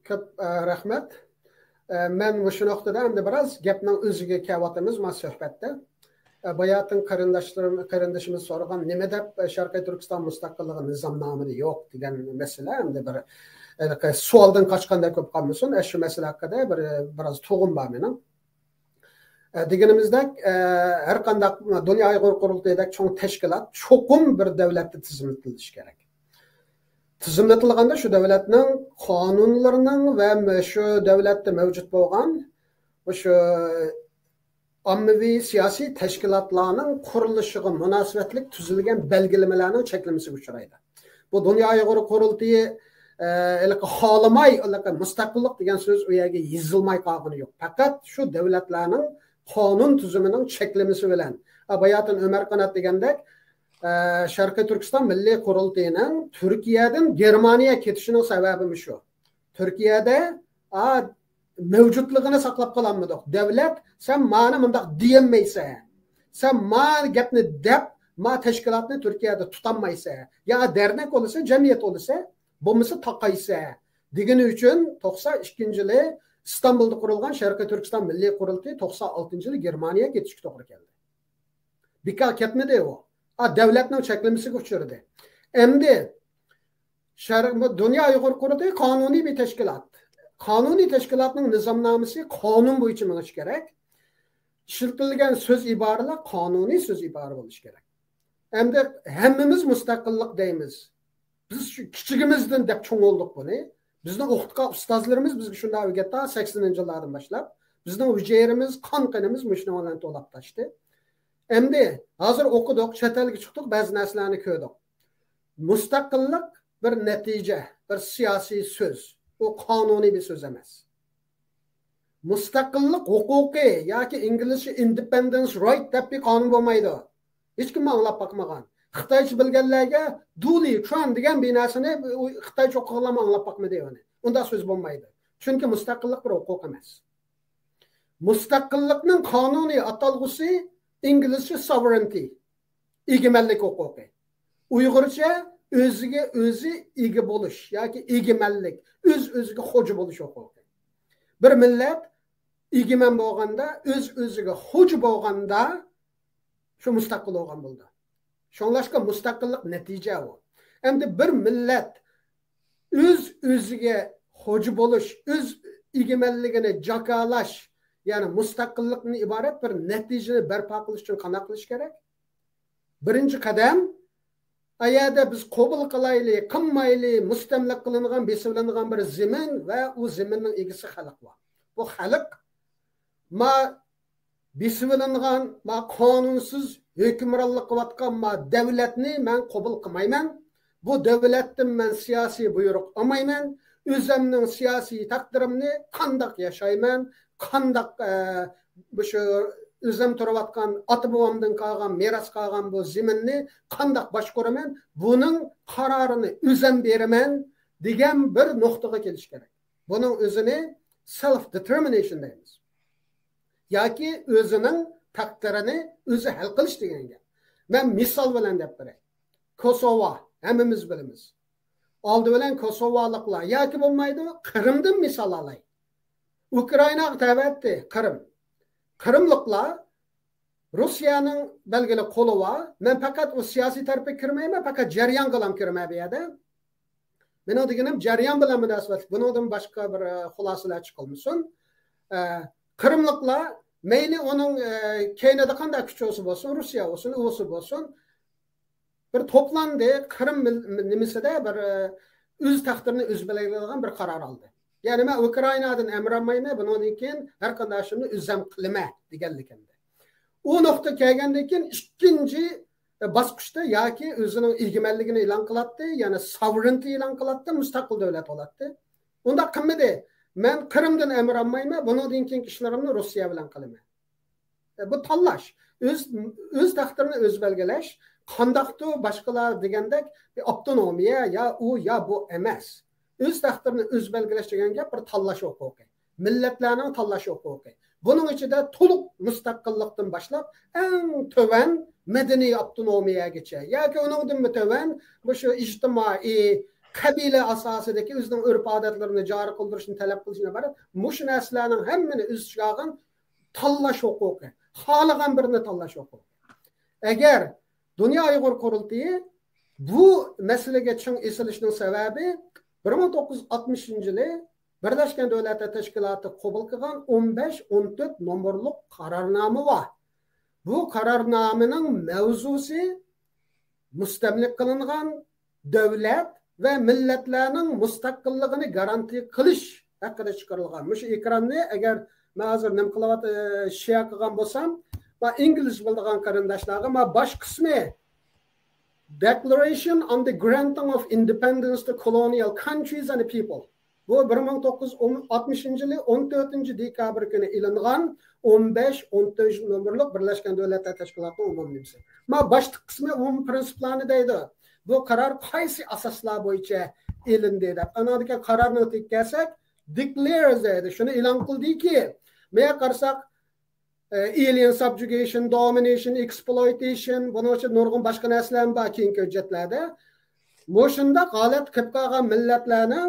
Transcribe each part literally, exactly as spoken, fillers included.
كۆپ، ئە، رەھمەت. ئە، مەن مۇشۇ نۇقتىدا ئەمدى بىراز گەپنىڭ ئۆزىگە كېلىۋاتىمىز، ما سۆھبەتتە. ئە، باياتىن قېرىنداشلىرىم، قېرىندىشىمىز سورىغان، نېمە دەپ، ئە، شەرقىي تۈركىستان مۇستەقىللىقى نىزامنامىدا يوق دېگەن مەسىلە ئەمدى بىر، ھېلىقى سوئالدىن قاچقاندەك بولۇپ قالمىسۇن. ئە، شۇ مەسىلە ھەققىدە بىر، بىراز تۇغۇم بار مېنىڭ. ئە، دېگىنىمىزدەك، ئە، ھەر قانداق دۇنيا ئۇيغۇر قۇرۇلتىيىدەك چوڭ تەشكىلات چوقۇم بىر دۆلەتتە تىزىملىتىلىشى كېرەك. تىزىملىتىلغاندا شۇ دۆلەتنىڭ قانۇنلىرىنىڭ ۋە شۇ دۆلەتتە مەۋجۇت بولغان شۇ ئاممىۋى سىياسىي تەشكىلاتلارنىڭ قۇرۇلۇشىغا مۇناسىۋەتلىك تۈزۈلگەن بەلگىلىمىلەرنىڭ چەكلىمىسىگە ئۇچرايدۇ. بۇ دۇنيا ئۇيغۇر قۇرۇلتىيى، ئە، ھېلىقى خالىماي، ھېلىقى مۇستەقىللىق دېگەن سۆز ئۇ يەرگە يېزىلماي قالغىنى يوق. پەقەت شۇ دۆلەتلەرنىڭ قانۇن تۈزۈمىنىڭ چەكلىمىسى بىلەن. ئا، باياتىن ئۆمەر قانات دېگەندەك، ئە، شەرقىي تۈركىستان مىللىي قۇرۇلتىيىنىڭ تۈركىيەدىن گېرمانىيە كېتىشىنىڭ سەۋەبىمۇ شۇ. تۈركىيەدە، ئا، مەۋجۇتلۇقىنى ساقلاپ قالالمىدۇق. دۆلەت، سەن مانى مۇنداق دېيەلمەيسەن. سەن ما گەپنى دەپ، ما تەشكىلاتنى تۈركىيەدە تۇتالمايسەن. يا دەرنەك بولىسەن، جەمئىيەت بولىسەن، بولمىسا تاقايسەن دېگىنى ئۈچۈن توقسان ئىككىنچى يىلى ئىستانبۇلدا قۇرۇلغان شەرقىي تۈركىستان مىللىي قۇرۇلتىيى توقسان ئالتىنچى يىلى گېرمانىيەگە كېتىشكە توغرا كەلدى. بىكار كەتمىدى ئۇ. ئا، دۆلەتنىڭ چەكلىمىسىگە ئۇچرىدى. ئەمدى شەرق-، بۇ دۇنيا ئۇيغۇر قۇرۇلتىيى قانۇنىي بىر تەشكىلات. قانۇنىي تەشكىلاتنىڭ نىزامنامىسى قانۇن بويىچە مېڭىشى كېرەك. ئىشلىتىلگەن سۆز ئىبارىلەر قانۇنىي سۆز ئىبارە بولۇشى كېرەك. ئەمدى ھەممىمىز مۇستەقىللىق دەيمىز. بىز شۇ كىچىكىمىزدىن دەپ چوڭ بولدۇق بۇنى. بىزنى ئوقۇتقان ئۇستازلىرىمىز بىزگە شۇنداق ئۆگەتتى، سەكسىنىنچى يىللاردىن باشلاپ. بىزنىڭ ھۈجەيرىمىز، قان قېنىمىز مۇشۇنىڭ بىلەن تولاپ تاشتى. ئەمدى ھازىر ئوقۇدۇق، چەت ئەلگە چىقتۇق، بەزى نەرسىلەرنى كۆردۇق. مۇستەقىللىق بىر نەتىجە، بىر سىياسىي سۆز. ئۇ قانۇنىي بىر سۆز ئەمەس. مۇستەقىللىق ھوقۇقى ياكى ئىنگلىزچە ئىندېپەندېنس رايت دەپ بىر قانۇن بولمايدۇ. ھېچكىم ئاڭلاپ باقمىغان. خىتايچە بىلگەنلەرگە دۇلى چۈەن دېگەن بىر نەرسىنى خىتايچە ئوقۇغانلارمۇ ئاڭلاپ باقمىدى ئۇنى. ئۇنداق سۆز بولمايدۇ. چۈنكى مۇستەقىللىق بىر ھوقۇق ئەمەس. مۇستەقىللىقنىڭ قانۇنىي ئاتالغۇسى ئىنگلىزچە سوۋېرېنتى، ئىگىمەنلىك ھوقۇقى. ئۇيغۇرچە ئۆزىگە ئۆزى ئىگە بولۇش ياكى ئىگىمەنلىك، ئۆز ئۆزىگە خوجا بولۇش ھوقۇقى. بىر مىللەت ئىگىمەن بولغاندا، ئۆز ئۆزىگە خوجا بولغاندا، شۇ مۇستەقىل بولغان بولىدۇ. شۇڭلاشقا مۇستەقىللىق نەتىجە ئۇ. ئەمدى بىر مىللەت ئۆز ئۆزىگە خوجا بولۇش، ئۆز ئىگىمەنلىكىنى جاكارلاش، يەنى مۇستەقىللىقتىن ئىبارەت بىر نەتىجىنى بەرپا قىلىش ئۈچۈن قانداق قىلىش كېرەك؟ بىرىنچى قەدەم، ئەگەردە بىز قوبۇل قىلايلى، قىلمايلى، مۇستەملىكە قىلىنغان، بېسىۋېلىنغان بىر زېمىن ۋە ئۇ زېمىننىڭ ئىگىسى خەلق بار. بۇ خەلق ما بېسىۋېلىنغان، ما قانۇنسىز ھۆكۈمرانلىق قىلىۋاتقان ما دۆلەتنى مەن قوبۇل قىلمايمەن. بۇ دۆلەتتىن مەن سىياسىي بۇيرۇق ئالمايمەن. ئۆزۈمنىڭ سىياسىي تەقدىرىمنى قانداق ياشايمەن، قانداق، ئە، مۇشۇ ئۆزۈم تۇرۇۋاتقان ئاتا بوۋامدىن قالغان، مىراس قالغان بۇ زېمىننى قانداق باشقۇرىمەن، بۇنىڭ قارارىنى ئۆزۈم بېرىمەن دېگەن بىر نۇقتىغا كېلىش كېرەك. بۇنىڭ ئۆزىنى سېلف دېتېرمىنېيشن دەيمىز. ياكى ئۆزىنىڭ تەقدىرىنى ئۆزى ھەل قىلىش دېگەن گەپ. مەن مىسال بىلەن دەپ بېرەي. كوسوۋا، ھەممىمىز بىلىمىز. ئالدى بىلەن كوسوۋالىقلار ياكى بولمايدۇ، قىرىمدىن مىسال ئالاي. ئۇكرائىناغا تەۋەتتى قىرىم. قىرىملىقلار روسىيەنىڭ بەلگىلىك قولى بار. مەن پەقەت ئۇ سىياسىي تەرىپىگە كىرمەيمەن، پەقەت جەريانغىلا كىرىمەن بۇ يەردە. مېنىڭ دېگىنىم جەريان بىلەن مۇناسىۋەتلىك. بۇنىڭدىن باشقا بىر، ئە، خۇلاسىلەر چىقىلمىسۇن. ئە، قىرىملىقلار مەيلى ئۇنىڭ، ئە، كەينىدە قانداق كۈچ بولسا بولسۇن، روسىيە بولسۇن، ئۇسى بولسۇن، بىر توپلاندى، قىرىم مىل-، نېمىسىدە بىر، ئە، ئۆز تەقدىرىنى ئۆزى بەلگىلەيدىغان بىر قارار ئالدى. يەنى مەن ئۇكرائىنادىن ئەمر ئالمايمەن، بۇنىڭدىن كېيىن ھەر قانداق ئىشىمنى ئۆزۈم قىلىمەن دېگەنلىكىمدە. ئۇ نۇقتا كەلگەندىن كېيىن ئىككىنچى باسقۇچتا ياكى ئۆزىنىڭ ئىگىمەنلىكىنى ئېلان قىلاتتى، يەنى ساۋرېنتى ئېلان قىلاتتى، مۇستەقىل دۆلەت بولاتتى. ئۇنداق قىلمىدى. مەن قىرىمدىن ئەمر ئالمايمەن، بۇنىڭدىن كېيىنكى ئىشلىرىمنى روسىيە بىلەن قىلىمەن. بۇ تاللاش. ئۆز، ئۆز تەقدىرىنى ئۆزى بەلگىلەش. قانداقتۇ باشقىلار دېگەندەك بىر ئاپتونومىيە يا ئۇ يا بۇ ئەمەس. ئۆز تەقدىرىنى ئۆزى بەلگىلەش دېگەن گەپ بىر تاللاش ھوقۇقى. مىللەتلەرنىڭ تاللاش ھوقۇقى. بۇنىڭ ئىچىدە تولۇق مۇستەقىللىقتىن باشلاپ، ئەڭ تۆۋەن مەدەنىي ئاپتونومىيەگىچە ياكى ئۇنىڭدىنمۇ تۆۋەن مۇشۇ ئىجتىمائىي، قەبىلە ئاساسىدىكى ئۆزىنىڭ ئۆرپ-ئادەتلىرىنى جارى قىلدۇرۇشنى تەلەپ قىلىشىدىن ئىبارەت. مۇشۇ نەرسىلەرنىڭ ھەممىنى ئۆز ئىچىگە ئالغان تاللاش ھوقۇقى، خالىغان بىرىنى تاللاش ھوقۇقى. ئەگەر دۇنيا ئۇيغۇر قۇرۇلتىيى بۇ مەسىلىگە چىڭ ئېسىلىشنىڭ سەۋەبى بىر مىڭ توققۇز يۈز ئاتمىشىنچى يىلى بىرلەشكەن دۆلەتلەر تەشكىلاتى قوبۇل قىلغان ئون بەش، ئون تۆت نومۇرلۇق قارارنامە بار. بۇ قارارنامىنىڭ مەۋزۇسى مۇستەملىكە قىلىنغان دۆلەت ۋە مىللەتلەرنىڭ مۇستەقىللىقىنى گارانتىيە قىلىش ھەققىدە چىقىرىلغان. مۇشۇ ئېكراننى ئەگەر مەن ھازىر نېمە قىلىۋات-، ئى، شېئىر قىلغان بولسام، مەن ئىنگلىزچە بىلىدىغان قېرىنداشلارغا مەن باش قىسمى Declaration on the Granting of Independence to Colonial Countries and People. بۇ بىر مىڭ توققۇز يۈز ئاتمىشىنچى يىلى ئون تۆتىنچى دېكابىر كۈنى ئېلىنغان ئون بەش، ئون تۆت نومۇرلۇق بىرلەشكەن دۆلەتلەر تەشكىلاتىنىڭ ئومۇمنامىسى. مانا باشلىق قىسمى ئومۇم پىرىنسىپلارنى دەيدۇ. بۇ قارار قايسى ئاساسلار بويىچە ئېلىندى دەپ. ئانىڭدىن كېيىن قارارنىڭ تېگىگە كەلسەك، declares دەيدۇ. شۇنى ئېلان قىلدىكى، مانا قارىساق، ئە، alien subjugation, domination, exploitation، بۇنىڭ ئۈچۈن نۇرغۇن باشقا نەرسىلەرمۇ بار كېيىنكى ھۆججەتلەردە. مۇشۇنداق ھالەتتە كېلىپ قالغان مىللەتلەرنىڭ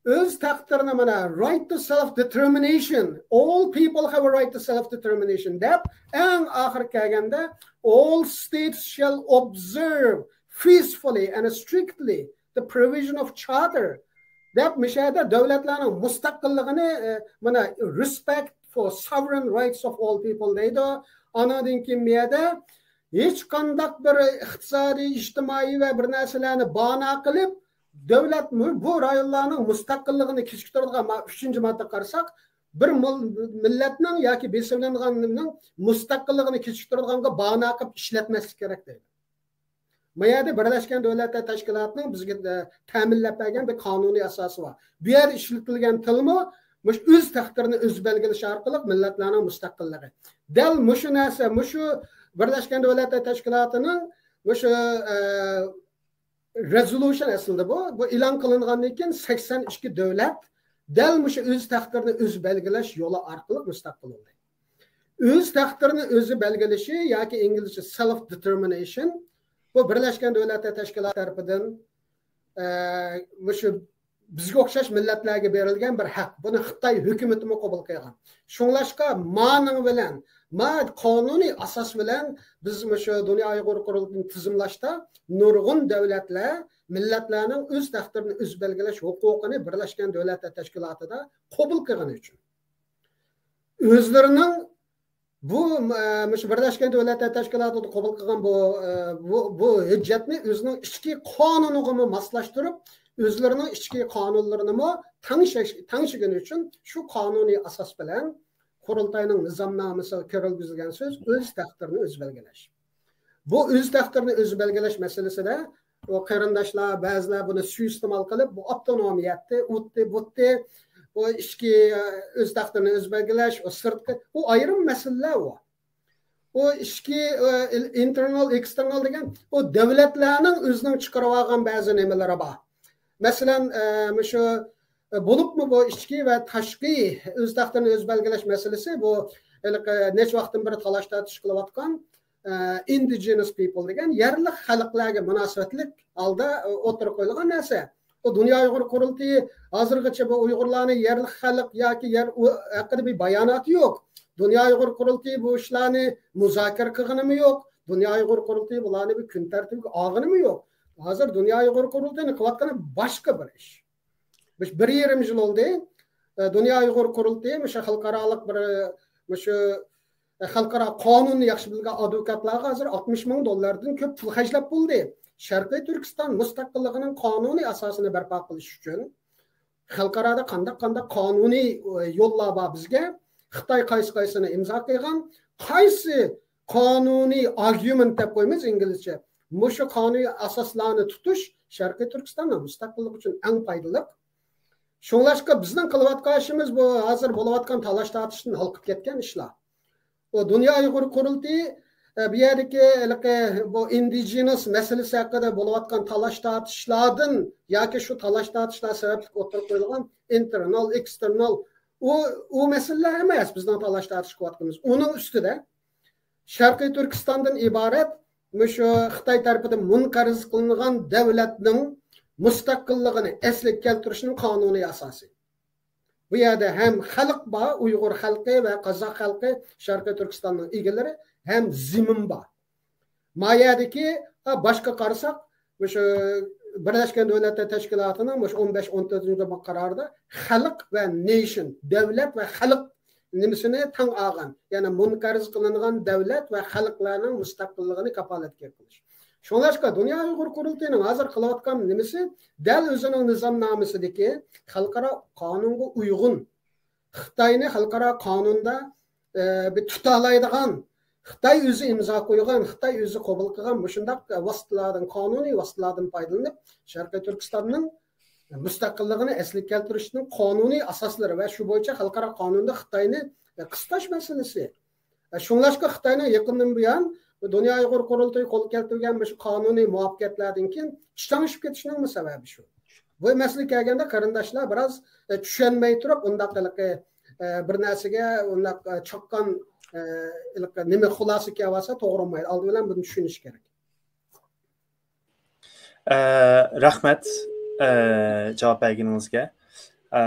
ئۆز تەقدىرىنى، مانا، right to self determination, all people have a right to self determination دەپ، ئەڭ ئاخىرى كەلگەندە، all states shall observe faithfully and strictly the provision of charter دەپ، مۇشۇ يەردە دۆلەتلەرنىڭ مۇستەقىللىقىنى، ئە، مانا، respect for sovereign rights of all people دەيدۇ. ئانىڭدىن كېيىن بۇ يەردە ھېچقانداق بىر ئىقتىسادىي، ئىجتىمائىي ۋە بىر نەرسىلەرنى بانا قىلىپ، دۆلەت مۇ-، بۇ رايونلارنىڭ مۇستەقىللىقىنى كېچىكتۈرىدىغان، مانا، ئۈچىنچى ماددىغا قارىساق، بىر مىل-، مىللەتنىڭ ياكى بېسىۋېلىنغاننىڭ مۇستەقىللىقىنى كېچىكتۈرىدىغانغا بانا قىلىپ ئىشلەتمەسلىك كېرەك دەيدۇ. ما يەردە بىرلەشكەن دۆلەتلەر تەشكىلاتىنىڭ بىزگە، ئە، تەمىنلەپ بەرگەن بىر قانۇنىي ئاساسى بار. بۇ يەردە ئىشلىتىلگەن تىلمۇ مۇشۇ ئۆز تەقدىرىنى ئۆزى بەلگىلىشى ئارقىلىق مىللەتلەرنىڭ مۇستەقىللىقى. دەل مۇشۇ نەرسە، مۇشۇ بىرلەشكەن دۆلەتلەر تەشكىلاتىنىڭ مۇشۇ، ئە، resolution ئەسلىدە بۇ، بۇ ئېلان قىلىنغاندىن كېيىن سەكسەن ئىككى دۆلەت دەل مۇشۇ ئۆز تەقدىرىنى ئۆزى بەلگىلەش يولى ئارقىلىق مۇستەقىل بولدى. ئۆز تەقدىرىنى ئۆزى بەلگىلىشى ياكى ئىنگلىزچە self determination، بۇ بىرلەشكەن دۆلەتلەر تەشكىلاتى تەرىپىدىن، ئە، مۇشۇ بىزگە ئوخشاش مىللەتلەرگە بېرىلگەن بىر ھەق. بۇنى خىتاي ھۆكۈمىتىمۇ قوبۇل قىلغان. شۇڭلاشقا مانىڭ بىلەن، ما قانۇنىي ئاساس بىلەن بىز مۇشۇ دۇنيا ئۇيغۇر قۇرۇلتىيىنى تىزىملاشتا نۇرغۇن دۆلەتلەر مىللەتلەرنىڭ ئۆز تەقدىرىنى ئۆزى بەلگىلەش ھوقۇقىنى بىرلەشكەن دۆلەتلەر تەشكىلاتىدا قوبۇل قىلغىنى ئۈچۈن. ئۆزلىرىنىڭ بۇ، ئە، مۇشۇ بىرلەشكەن دۆلەتلەر تەشكىلاتىدا قوبۇل قىلغان بۇ، ئە، بۇ، بۇ ھۆججەتنى ئۆزىنىڭ ئىچكى قانۇنىغىمۇ ماسلاشتۇرۇپ، ئۆزلىرىنىڭ ئىچكى قانۇنلىرىنىمۇ تەڭشەش-، تەڭشىگىنى ئۈچۈن شۇ قانۇنىي ئاساس بىلەن قۇرۇلتاينىڭ نىزامنامىسىغا كىرگۈزۈلگەن سۆز ئۆز تەقدىرىنى ئۆزى بەلگىلەش. بۇ ئۆز تەقدىرىنى ئۆزى بەلگىلەش مەسىلىسىدە ئۇ قېرىنداشلار، بەزىلەر بۇنى سۇيىئىستېمال قىلىپ، بۇ ئاپتونومىيەتتى، ئۇتتى، بۇتتى، بۇ ئىچكى، ئە، ئۆز تەقدىرىنى ئۆزى بەلگىلەش، ئۇ سىرتقى، ئۇ ئايرىم مەسىلىلەر ئۇ. ئۇ ئىچكى، ئە، ئىل-، internal، external دېگەن ئۇ دۆلەتلەرنىڭ ئۆزىنىڭ چىقىرىۋالغان بەزى نېمىلىرى بار. مەسىلەن، ئە، مۇشۇ، ئە، بولۇپمۇ بۇ ئىچكى ۋە تاشقى ئۆز تەقدىرىنى ئۆزى بەلگىلەش مەسىلىسى بۇ ھېلىقى نەچچە ۋاقىتتىن بېرى تالاش تارتىش قىلىۋاتقان، ئە، indigenous people دېگەن يەرلىك خەلقلەرگە مۇناسىۋەتلىك ھالدا، ئە، ئوتتۇرىغا قويۇلغان نەرسە. بۇ دۇنيا ئۇيغۇر قۇرۇلتىيى ھازىرغىچە بۇ ئۇيغۇرلارنى يەرلىك خەلق ياكى يەر ئۇ-، ھەققىدە بىر باياناتى يوق. دۇنيا ئۇيغۇر قۇرۇلتىيى بۇ ئىشلارنى مۇزاكىرە قىلغىنىمۇ يوق. دۇنيا ئۇيغۇر قۇرۇلتىيى بۇلارنى بىر كۈن تەرتىپىگە ئالغىنىمۇ يوق. ھازىر دۇنيا ئۇيغۇر قۇرۇلتىيىنىڭ قىلىۋاتقىنى باشقا بىر ئىش. مۇشۇ بىر يېرىم يىل بولدى. ئە، دۇنيا ئۇيغۇر قۇرۇلتىيى مۇشۇ خەلقئارالىق بىر، مۇشۇ، ئە، خەلقئارا قانۇننى ياخشى بىلگەن ئادۋوكاتلارغا ھازىر ئاتمىش مىڭ دوللاردىن كۆپ پۇل خەجلەپ بولدى. شەرقىي تۈركىستان مۇستەقىللىقىنىڭ قانۇنىي ئاساسىنى بەرپا قىلىش ئۈچۈن خەلقئارادا قانداق، قانداق قانۇنىي، ئە، يوللار بار بىزگە؟ خىتاي قايسى قايسىنى ئىمزا قىلغان؟ قايسى قانۇنىي ئارگۇمېنت دەپ قويىمىز ئىنگلىزچە. مۇشۇ قانۇنىي ئاساسلارنى تۇتۇش شەرقىي تۈركىستاننىڭ مۇستەقىللىقى ئۈچۈن ئەڭ پايدىلىق. شۇڭلاشقا بىزنىڭ قىلىۋاتقان ئىشىمىز بۇ ھازىر بولۇۋاتقان تالاش تارتىشتىن ھالقىپ كەتكەن ئىشلار. ئۇ دۇنيا ئۇيغۇر قۇرۇلتىيى، ئە، بۇ يەردىكى ھېلىقى بۇ ئىندىجېنوس مەسىلىسى ھەققىدە بولۇۋاتقان تالاش تارتىشلاردىن ياكى شۇ تالاش تارتىشلار سەۋەبلىك ئوتتۇرىغا قويۇلغان ئىنتېرنال، ئېكستېرنال، ئۇ، ئۇ مەسىلىلەر ئەمەس بىزنىڭ تالاش تارتىش قىلىۋاتقىنىمىز. ئۇنىڭ ئۈستىدە شەرقىي تۈركىستاندىن ئىبارەت مۇشۇ خىتاي تەرىپىدىن مۇنقەرز قىلىنغان دۆلەتنىڭ مۇستەقىللىقىنى ئەسلىگە كەلتۈرۈشنىڭ قانۇنىي ئاساسى. بۇ يەردە ھەم خەلق بار، ئۇيغۇر خەلقى ۋە قازاق خەلقى، شەرقىي تۈركىستاننىڭ ئىگىلىرى، ھەم زېمىن بار. ما يەردىكى، ھا، باشقا قارىساق، مۇشۇ بىرلەشكەن دۆلەتلەر تەشكىلاتىنىڭ مۇشۇ ئون بەش، ئون تۆتىنچى نومۇر قارارىدا خەلق ۋە نېيشن، دۆلەت ۋە خەلق نېمىسىنى تەڭ ئالغان، يەنى مۇنقەرز قىلىنغان دۆلەت ۋە خەلقلەرنىڭ مۇستەقىللىقىنى كاپالەتكە قىلىش. شۇڭلاشقا دۇنيا ئۇيغۇر قۇرۇلتىيىنىڭ ھازىر قىلىۋاتقان نېمىسى دەل ئۆزىنىڭ نىزامنامىسىدىكى خەلقئارا قانۇنغا ئۇيغۇن، خىتاينى خەلقئارا قانۇندا، ئە، بىر تۇتالايدىغان، خىتاي ئۆزى ئىمزا قويغان، خىتاي ئۆزى قوبۇل قىلغان مۇشۇنداق ۋاسىتىلەردىن، قانۇنىي ۋاسىتىلەردىن پايدىلىنىپ، شەرقىي تۈركىستاننىڭ مۇستەقىللىقىنى ئەسلىگە كەلتۈرۈشنىڭ قانۇنىي ئاساسلىرى ۋە شۇ بويىچە خەلقئارا قانۇندا خىتاينى قىستاش مەسىلىسى. شۇڭلاشقا خىتاينىڭ يېقىندىن بۇيان دۇنيا ئۇيغۇر قۇرۇلتىيى قول كەلتۈرگەن مۇشۇ قانۇنىي مۇۋەپپەقىيەتلەردىن كېيىن چىچاڭشىپ كېتىشنىڭمۇ سەۋەبى شۇ. بۇ مەسىلىگە كەلگەندە قېرىنداشلار بىراز، ئە، چۈشەنمەي تۇرۇپ ئۇنداق ھېلىقى، ئە، بىر نەرسىگە ئۇنداق، ئە، چاققان، ئە، ھېلىقى نېمە خۇلاسە كېلىۋالسا توغرا بولمايدۇ. ئالدى بىلەن بۇنى چۈشىنىش كېرەك. ئە، رەھمەت، ئە، جاۋاب بەرگىنىڭىزگە. ئە،